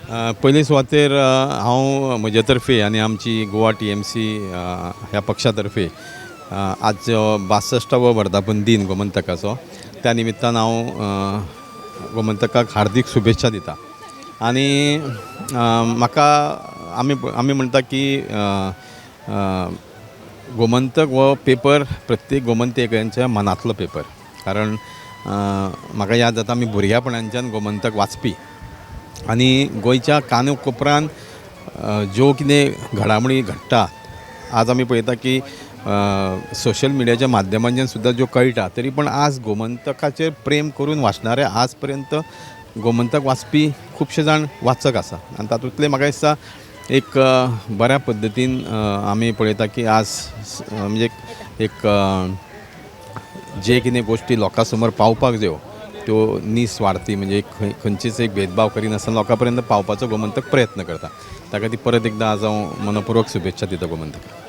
पयले सुवातेर हांव म्हजे तर्फे आनी आमची गोवा टीएमसी ह्या पक्षा तर्फे आज बासश्टावो वर्धापन दिन गोमंतकाचो, त्या निमित्तान हांव गोमंतकाक हार्दीक शुभेच्छा दिता. आनी म्हाका आमी आमी म्हणटा की गोमंतक हो पेपर प्रत्येक गोमंतकांच्या मनांतलो पेपर, कारण म्हाका याद जाता आमी भुरग्यापणांच्यान गोमंतक वाचपी आनी गोंयच्या कानो कोपरान ज्यो कितें घडामोडी घडटा, आज आमी पळयता की सोशल मिडियाच्या माध्यमांच्यान सुद्दां ज्यो कळटा, तरी पण आज गोमंतकाचेर प्रेम करून वाचणारे आज पर्यंत गोमंतक वाचपी खुबशे जाण वाचक आसा. आनी तातूंतले म्हाका दिसता एक बऱ्या पद्दतीन आमी पळयता की आज म्हणजे एक जे कितें गोश्टी लोकां समोर पावपाक जायो त्यो निस्वार्थी, म्हणजे खंयचीच एक भेदभाव करिनासतना लोकां पर्यंत पावपाचो गोमंतक प्रयत्न करता. ताका ती परत एकदां आज हांव मनपूर्वक शुभेच्छा दिता गोमंतकाक.